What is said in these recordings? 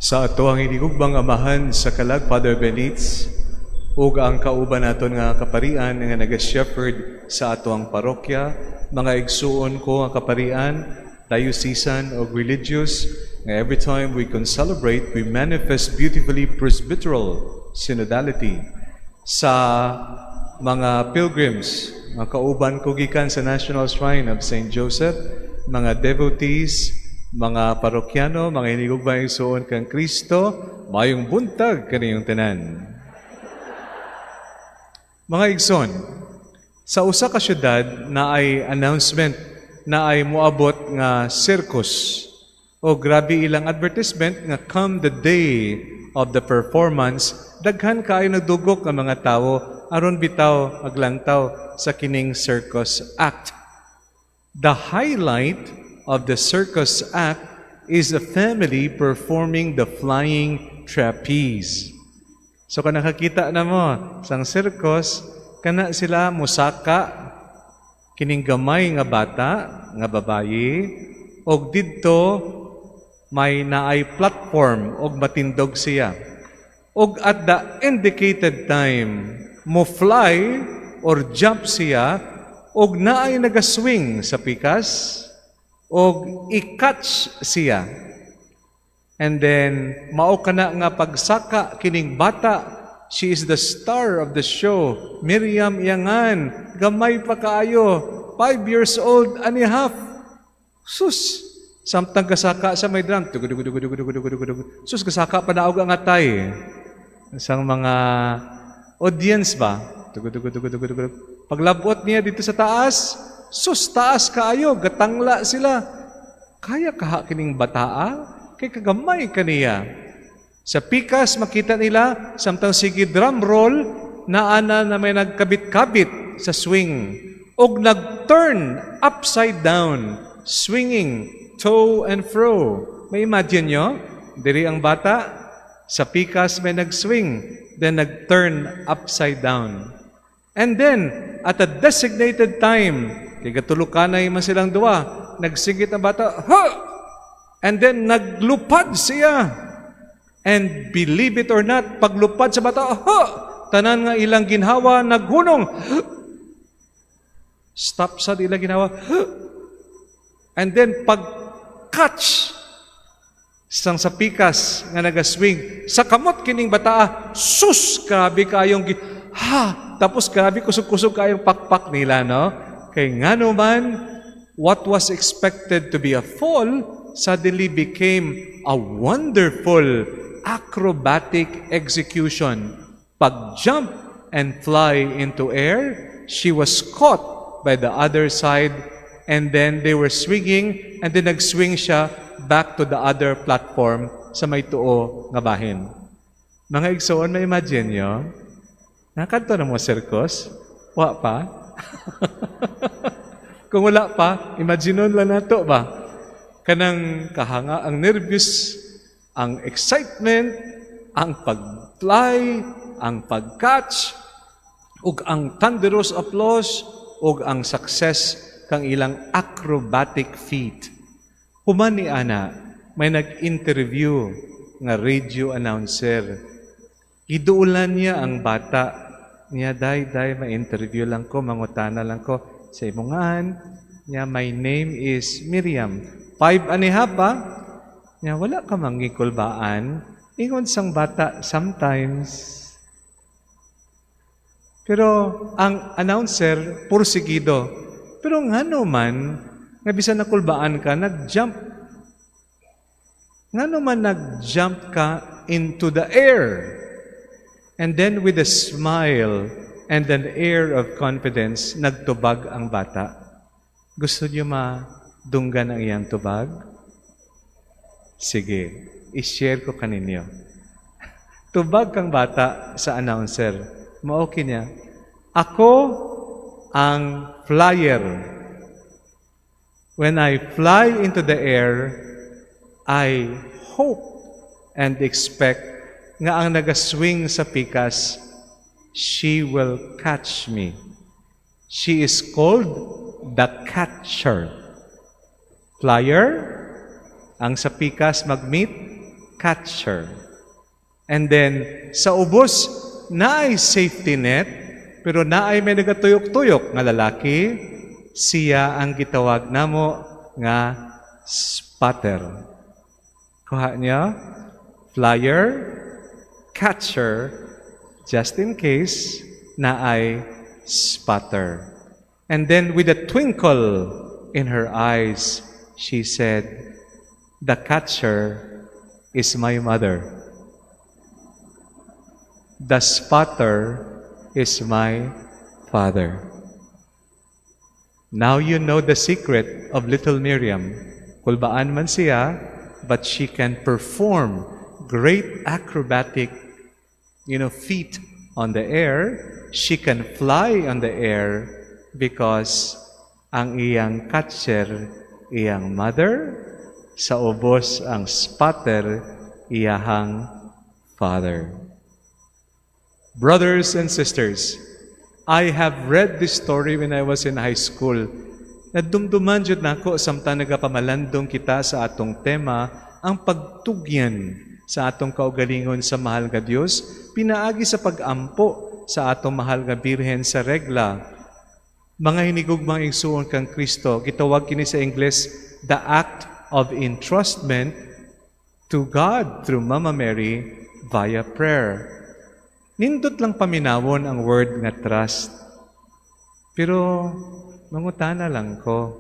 Sa atoang hinigugmang Amahan sa kalag, Father Benitz, ug ang kauban naton nga kaparian nga naga-shepherd sa atoang parokya, mga igsuon ko nga kaparian, diocesan o religious, nga every time we can celebrate, we manifest beautifully presbyteral synodality. Sa mga pilgrims, mga kauban ko gikan sa National Shrine of St. Joseph, mga devotees, mga parokyano, mga hinigugmang igsuon kang Kristo, mayong buntag kaniyong tanan. Mga igsoon, sa usa ka syudad naay announcement naay moabot nga circus o grabe ilang advertisement nga come the day of the performance, daghan kaayo nagdugok ang mga tawo aron bitaw maglantaw sa kining circus act. The highlight of the circus act is a family performing the flying trapeze. So kung nakakita na mo sang circus, kana sila musaka kining gamay nga bata nga babayi og didto may naay platform og matindog siya. Og at the indicated time mo fly or jump siya og naay nagaswing sa pikas og i-catch siya. And then, mao kana nga pagsaka kining bata, she is the star of the show. Miriam Yangan, gamay pa kaayo, 5 years old and a half. Sus, samtang kasaka sa may drum, tugudug, tugudug, tugudug, tugudug, tugudug. Sus, kasaka pa naog ang atay. Isang mga audience ba? Tugudug, tugudug, tugudug, tugudug. Paglabot niya dito sa taas, sus, taas kaayo, gatangla sila. Kaya kaha kining bataa? Kay kagamay kaniya. Sa pikas, makita nila, samtang sige drum roll, naana na may nagkabit-kabit sa swing. Og nag-turn upside down, swinging to and fro. Ma-imagine nyo? Diri ang bata, sa pikas may nag-swing, then nag-turn upside down. And then, at a designated time, kay gatulukanay man silang duwa, nagsigit ang bata, ha! And then, naglupad siya. And believe it or not, paglupad sa bata, ha! Tanan nga ilang ginhawa, naghunong. Stop sa ilang ginhawa. And then, pag-catch, sang sa pikas nga nagaswing, sa kamot kining bataa, sus, grabe kayong, ha! Tapos grabe kusog-kusog kayong pakpak nila, no? Kay ngano man, what was expected to be a fall suddenly became a wonderful acrobatic execution. Pag-jump and fly into air, she was caught by the other side and then they were swinging and then nag-swing siya back to the other platform sa may tuo nga bahin. Mga igsoon, ma-imagine nyo? Nakadto na mo circus? Wa pa? Kung wala pa, imagineon lang nato ba? Kanang kahanga, ang nervous, ang excitement, ang pag-fly, ang pag-catch, ug ang thunderous applause, ug ang success kang ilang acrobatic feat. Human ni ana, may nag-interview nga radio announcer. Giduulan niya ang bata. Niya, "Day, day, ma-interview lang ko, mangutana lang ko sa imong ngalan." Niya, "My name is Miriam." 5 and a half ba? Niya, "Wala ka manggikulbaan?" Ingon sang bata, "Sometimes." Pero ang announcer, pursigido. "Pero ngano man, nga bisan nakulbaan ka, nag-jump. Ngano man nag-jump ka into the air?" And then with a smile and an air of confidence, nagtubag ang bata. Gusto niyo madunggan ang iyang tubag? Sige, i-share ko kaninyo. Tubag kang bata sa announcer. Mao niya, "Ako ang flyer. When I fly into the air, I hope and expect nga ang nagaswing sa pikas, she will catch me. She is called the catcher." Flyer, ang sa pikas mag-meet, catcher. And then sa ubos naay safety net, pero naay may nagatuyok-tuyok nga lalaki, siya ang gitawag namo nga spotter. Kuha niya, flyer, catcher, just in case naay spotter. And then with a twinkle in her eyes, she said, "The catcher is my mother. The spotter is my father." Now you know the secret of little Miriam. Kulbaan man siya, but she can perform great acrobatic feat on the air. She can fly on the air because ang iyang catcher, iyang mother, sa ubos ang spotter, iyahang father. Brothers and sisters, I have read this story when I was in high school. Nadumduman jud nako samtang nagapamalandong kita sa atong tema, ang pagtugyan sa atong kaugalingon sa mahal nga Dios pinaagi sa pagampo sa atong mahal nga Birhen sa regla. Mga hinigugmang igsuon kang Kristo, gitawag kini sa Ingles the act of entrustment to God through Mama Mary via prayer. Nindot lang paminawon ang word nga trust. Pero mangutana lang ko,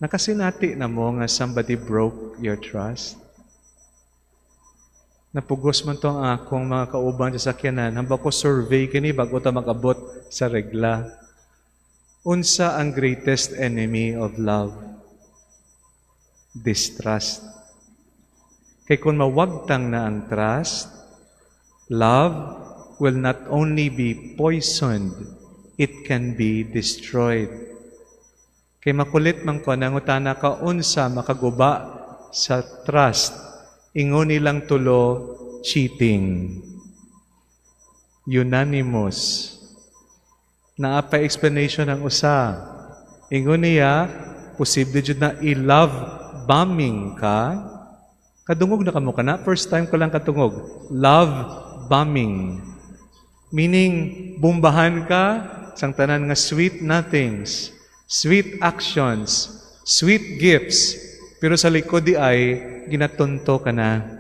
nakasinati na mo nga somebody broke your trust? Napugos man to ang akong mga kauban sa sakyanan, hambal ko survey kini bago ta mag-abot sa regla. Unsa ang greatest enemy of love? Distrust. Kay kung mawagtang na ang trust, love will not only be poisoned, it can be destroyed. Kay makulit man ko, nangutana ka unsa makaguba sa trust, ingon nilang tulo, cheating. Unanimous. Naa pa explanation ang usa. Ingon niya, posible jud na i-love bombing ka. Kadungog na kamo kana? First time ko lang katungog. Love bombing. Meaning, bumbahan ka sang tanan nga sweet nothings, sweet actions, sweet gifts, pero sa likod di ay ginatunto ka na.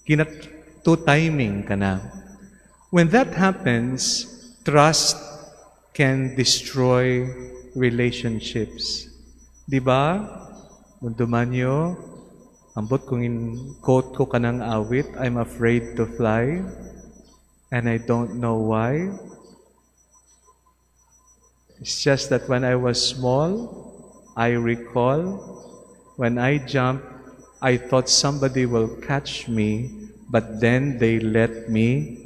Ginatu-timing ka na. When that happens, trust can destroy relationships. Di ba? Dumduman nyo, ambot kung in-quote ko kanang awit, "I'm afraid to fly, and I don't know why. It's just that when I was small, I recall, when I jumped, I thought somebody will catch me, but then they let me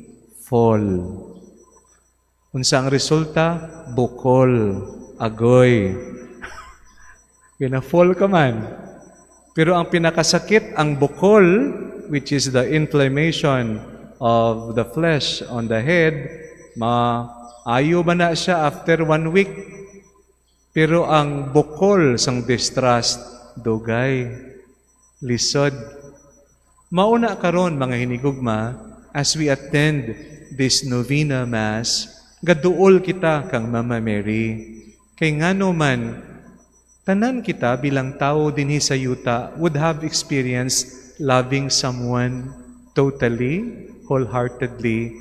fall." Unsa ang resulta? Bukol, agoy. Gina-fall ka man. Pero ang pinakasakit, ang bukol, which is the inflammation of the flesh on the head, maayo ba na siya after one week? Pero ang bukol sang distrust, dugay, lisod. Mauna karon, mga hinigugma, as we attend this novena Mass, gaduol kita kang Mama Mary. Kay ngano man, tanan kita bilang tao dinhi sa yuta would have experienced loving someone totally, wholeheartedly,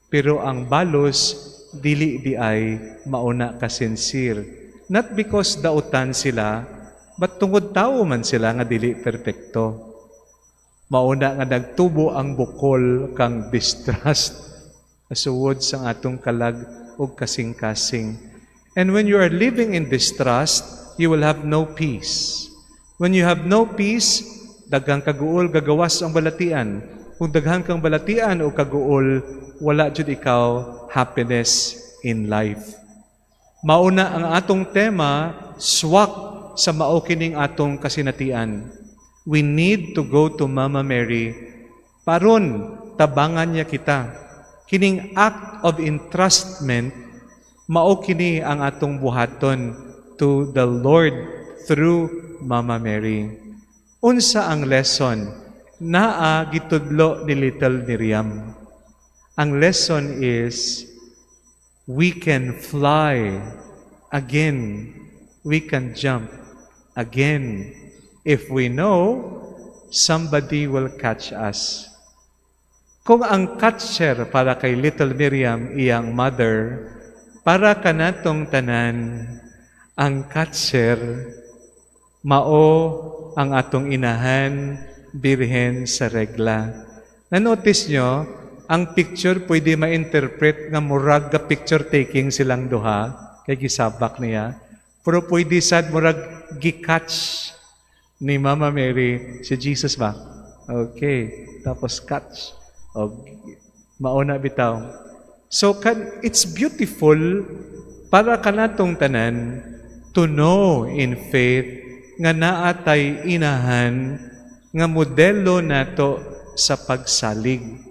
pero ang balos dili di ay mauna ka sincere. Not because dautan sila, but tungod tao man sila nga dili perpekto. Mauna nga nagtubo ang bukol kang distrust asuod sa atong kalag ug kasing-kasing. And when you are living in distrust, you will have no peace. When you have no peace, daghang kaguol, gagawas ang balatian. Kung daghan kang balatian o kaguol, wala jud ikaw happiness in life. Mauna ang atong tema, swak sa mao kining atong kasinatian. We need to go to Mama Mary paron tabangan niya kita. Kining act of entrustment, mao kini ang atong buhaton to the Lord through Mama Mary. Unsa ang lesson naa gitudlo ni Little Miriam? Ang lesson is we can fly again. We can jump again if we know somebody will catch us. Kung ang catcher para kay Little Miriam iyang mother, para kanatong tanan, ang catcher mao ang atong inahan, Birhen sa Regla. Na-notice nyo, ang picture pwede ma-interpret nga murag ga picture taking silang duha, kay gisabak niya. Pero pwede sad murag gi-catch ni Mama Mary si Jesus ba? Okay, tapos catch. O, mauna bitaw. So it's beautiful para kanatong tanan to know in faith nga naatay inahan nga modelo nato sa pagsalig.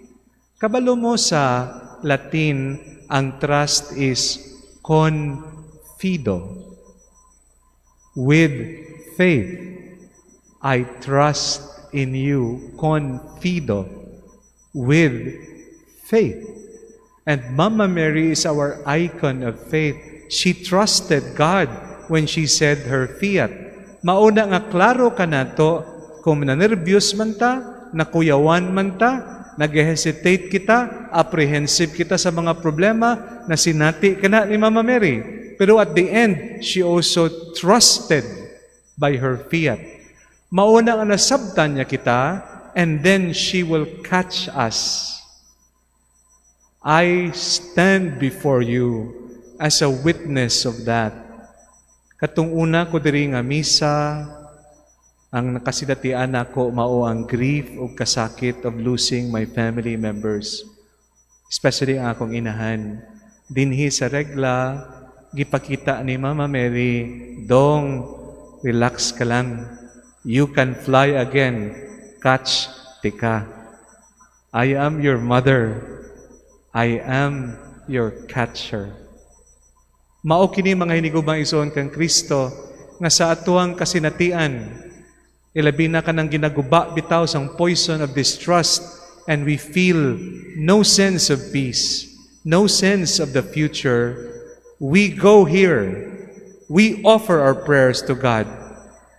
Kabalo mo sa Latin, ang trust is confido. With faith, I trust in you, confido, with faith. And Mama Mary is our icon of faith. She trusted God when she said her fiat. Mauna nga klaro ka nato kung nanerbyos man ta, nakuyawan man ta, nag-hesitate kita, apprehensive kita sa mga problema na sinati kana ni Mama Mary. Pero at the end, she also trusted by her fiat. Mauna nga nasabtan niya kita, and then she will catch us. I stand before you as a witness of that. Katong una ko diri nga misa, ang nakasinatian nako mao ang grief ug kasakit of losing my family members, especially ang akong inahan. Dinhi sa Regla, gipakita ni Mama Mary, "Dong, relax ka lang. You can fly again. Catch tika. I am your mother. I am your catcher." Mao kini, mga hinigugmaang igsoon kang Kristo, nga sa atuang kasinatian, ilabi na kanang ginaguba bitaw sang poison of distrust and we feel no sense of peace, no sense of the future, we go here. We offer our prayers to God.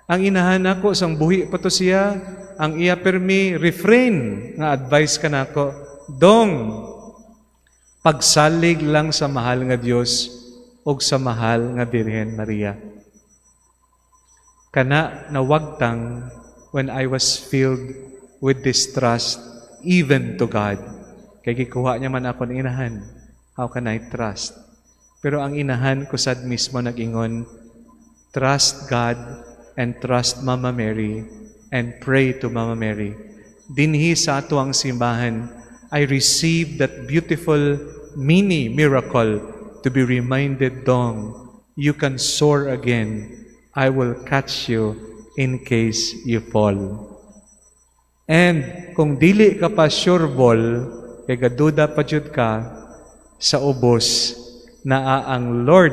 Ang inahan nako sang buhi pa to siya, ang iya permi refrain nga advice kanako, "Dong, pagsalig lang sa mahal nga Dios ug sa mahal nga Birhen Maria." Kana nawagtang when I was filled with distrust even to God. Kay gikuha niya man ako ng inahan. How can I trust? Pero ang inahan ko sad mismo nag-ingon, "Trust God and trust Mama Mary and pray to Mama Mary." Dinhi sa ato ang simbahan, I received that beautiful mini miracle to be reminded, "Dong, you can soar again. I will catch you in case you fall." And kung dili ka pa sure ball, kay gaduda pa jud ka, sa ubos, naa ang Lord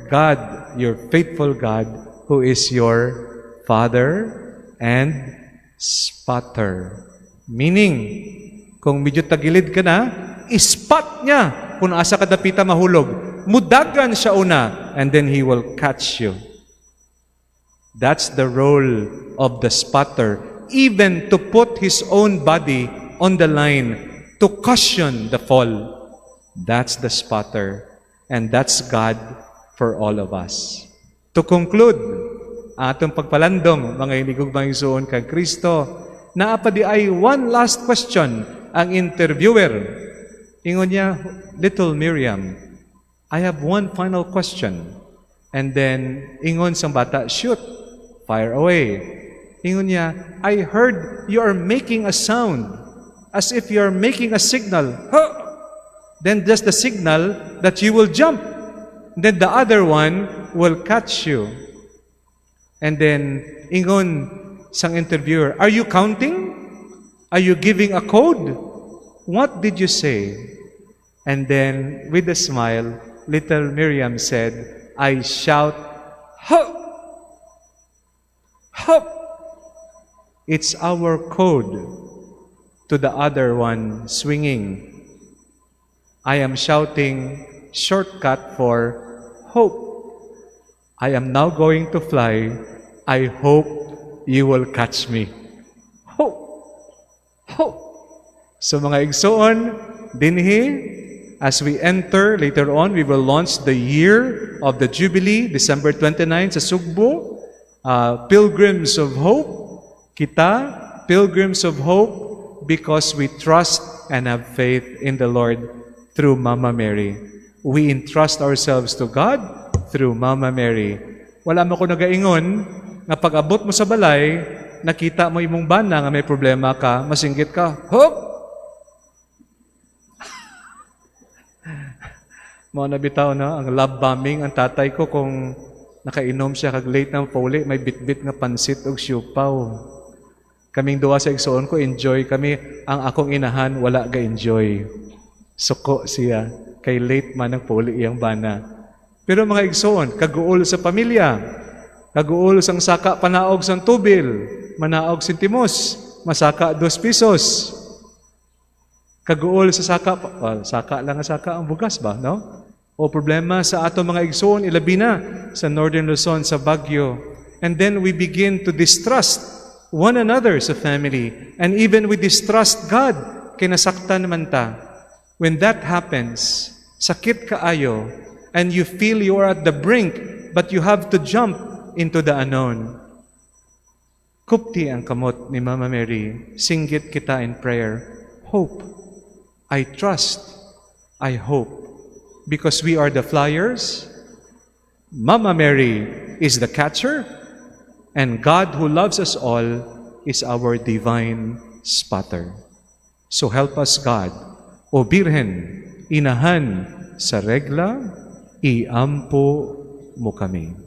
God, your faithful God, who is your Father and spotter. Meaning, kung medyo tagilid ka na, spot niya kung asa ka dapita mahulog. Mudagan siya una, and then he will catch you. That's the role of the spotter, even to put his own body on the line to cushion the fall. That's the spotter, and that's God for all of us. To conclude, atong pagpalandong, mga hinigugmaang igsoon kang Kristo, naa pa diay one last question ang interviewer. Ingon niya, "Little Miriam, I have one final question." And then, ingon sang bata, "Shoot, fire away." Ingon niya, "I heard you are making a sound as if you are making a signal. Huh! Then just the signal that you will jump. Then the other one will catch you." And then, ingon sang interviewer, "Are you counting? Are you giving a code? What did you say?" And then, with a smile, little Miriam said, "I shout, 'Hup! Hup!'" It's our code to the other one swinging. I am shouting shortcut for hope. I am now going to fly. I hope you will catch me. Hope. Hope. So mga igsoon, dinhi, as we enter later on, we will launch the year of the Jubilee, December 29 sa Sugbo. Pilgrims of Hope. Kita, pilgrims of hope, because we trust and have faith in the Lord through Mama Mary. We entrust ourselves to God through Mama Mary. Wala mo ko nagaingon nga pag-abot mo sa balay, nakita mo imong bana nga may problema ka, masinggit ka, "Hope!" Mao na bitaw, no, ang love bombing. Ang tatay ko, kung nakainom siya kag late ng pauli, may bitbit nga pansit og siupaw. Kaming duwa sa igsoon ko, enjoy kami. Ang akong inahan, wala ga enjoy. Suko siya. Kay late man ang pauli iyang bana. Pero mga igsoon, kaguol sa pamilya, kaguol sang saka panaog sang tubil, manaog sintimos, masaka 2 pesos. Kaguol sa saka, well, saka lang ang saka ang bugas ba, no? O problema sa ato mga igsoon, ilabi na sa Northern Luzon, sa Baguio. And then we begin to distrust one another sa family. And even we distrust God, kinasaktan man ta. When that happens, sakit kaayo, and you feel you are at the brink, but you have to jump into the unknown. Kupti ang kamot ni Mama Mary, singgit kita in prayer, "Hope. I trust, I hope." Because we are the flyers, Mama Mary is the catcher, and God who loves us all is our divine spotter. So help us, God. O Birhen, inahan sa regla, iampo mo kami.